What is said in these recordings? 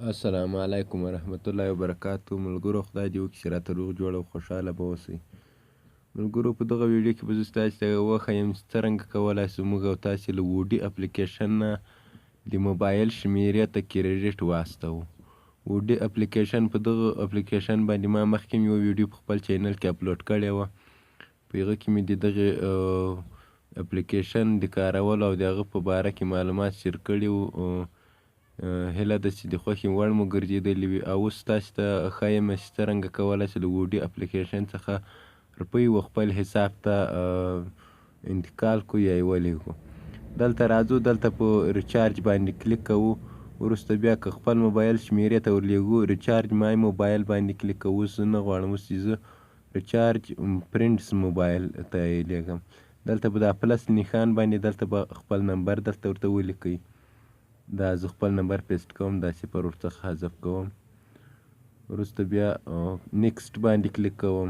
السلام علیکم ورحمت الله وبرکاتو. ملګرو، خدای دې وکړي چې راته روغ جوړ او خوشحاله به اوسئ. ملګرو، په دغه ویډیو کې به زه ستاسو ته وښیم چې څرنګه کولی شو موږ او تاسې له ووډي اپلیکیشن نه د موبایل شمیرې ته کریډیټ واستوو. ووډي اپلیکیشن، په دغه اپلیکیشن باندې ما مخکې هم یوه ویډیو په خپل چینل کې اپلوډ کړې وه. په هغه کې مې د دغې اپلیکیشن د کارولو او د هغه په باره کې معلومات شیر کړي وو. هیله ده چې د خوښې وړ مو ګرځېدلي وي. او اوس تاسو ته ښایم چې څرنګه کولی شئ له ووډي اپلیکیشن څخه روپۍ و خپل حساب ته انتقال کړو یا یې ولیږو. دلته راځو، دلته په ریچارج باندې کلیک کوو. وروسته بیا که خپل موبایل شمیرې ته ورلیږو، ریچارج مای موبایل باندې کلیک کوو. اوس زه نه غواړم، اوس چې زه ریچارج فرینډز موبایل ته یې لیږم. دلته به دا پلس نښان باندې دلته به خپل نمبر دلته ورته ولیکئ. دا زه خپل نمبر پیسټ کوم، دا صفر ورڅخه حذف کوم. وروسته بیا نیکسټ باندې کلیک کوم.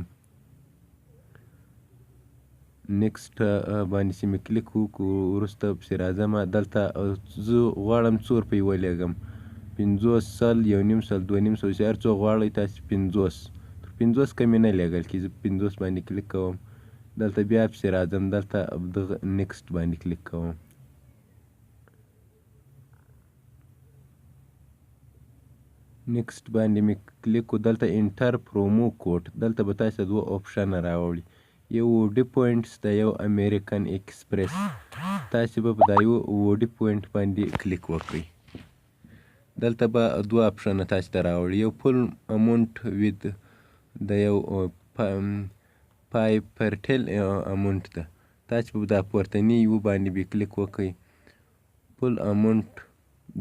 نیکسټ باندې چې مې کلیک وکړو، وروسته پسې راځم. دلته زه غواړم څو روپۍ ولیږم، 50، 100، 150، 250، چې هر څو غواړئ تاسې. 50، تر 50 کمې نه لیږل کېږي. زه 50 باندې کلیک کوم. دلته بیا پسې راځم، دلته دغه نیکسټ باندې کلیک کوم. نیکسټ باندې مې کلیک و، دلته انټر پرومو کوډ. دلته به تاسو دوه اپشنه راوړي، یو ووډي پوینټس ده، یو امریکن ایکسپریس. تاسو به په دا یو ووډي پوینټ باندې کلیک وکړئ. دلته به دوه اپشنه تاسو ته راوړي، یو فول امونټ وید د یو پای پرټل امونټ ده. تاسو به دا پورتني یو باندې به کلیک وکړئ، فول امونټ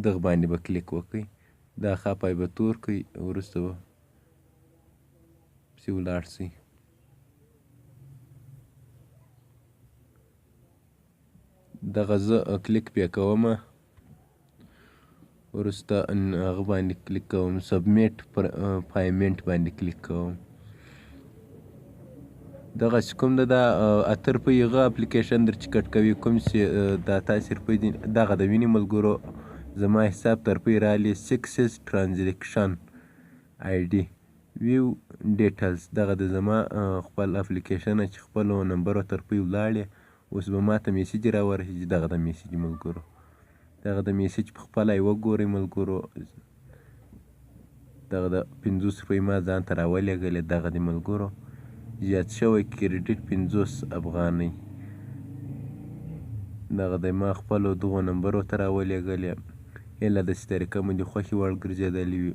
دغه باندې به کلیک وکړئ. دا خاپای به تور کړئ، وروسته به پسې ولاړ شئ. دغه زه کلیک پې کوم، وروسته هغه باندې کلیک کوم، سبمیټ پیمنټ باندې کلیک کوم. دغه چې کوم ده، دا 8 روپۍ هغه اپلیکیشن در چې کټ کوي، کوم چې دا تاسې روپۍ دي، دغه د وینې. ملګرو، زما حساب ته روپۍ راغلې. سکسس ټرانزیکشن آی ډي، ویو ډیټلز. دغه د زما خپل اپلیکیشن چې خپلو نمبرو ته روپۍ ولاړې. اوس به ماته میسج راورسېږي. دغه د میسج ملګرو، دغه د میسج په خپله یې وګورئ. ملګرو، دغه د 50 روپۍ ما ځان ته راولېږلې. دغه د ملګرو زیات شوی کریډیټ 50 افغانۍ، دغه د ما خپلو دغو نمبرو ته راولېږلې. هیله ده چې طریقه مو د خوښې وړ ګرځېدلې وي.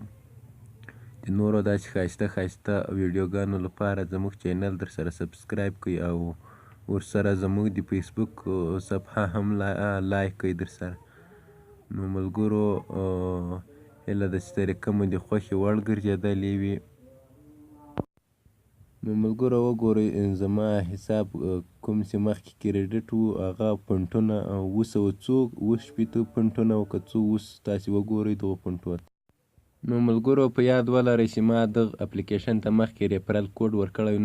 د نورو داسې ښایسته ښایسته ویډیوګانو لپاره زموږ چینل در سره سبسکرایب کړئ او ورسره زموږ د فیسبوک صفحه هم لایک کړئ در سره. نو ملګرو، هیله ده چې طریقه مو د خوښې وړ ګرځېدلې وي. نو ملګرو، وګورئ زما حساب کوم چې مخکې کریډیټ وو، هغه پوینټونه 700 څو 67 پوینټونه وو که څو. اوس تاسې وګورئ دغو پوینټو ته. نو ملګرو، په یاد ولرئ چې ما دغه اپلیکیشن ته مخکې ریفرل کوډ ورکړی،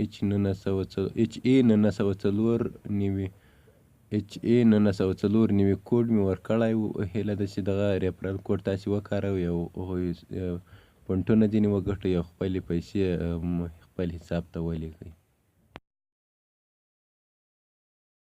ایچ ای 1994، ایچ ای 1994 کوډ مې ورکړی و. هیله ده چې دغه ریفرل کوډ تاسې وکاروئ او پوینټونه ځینې وګټئ او خپلې پیسې خپل حساب ته ولیږئ.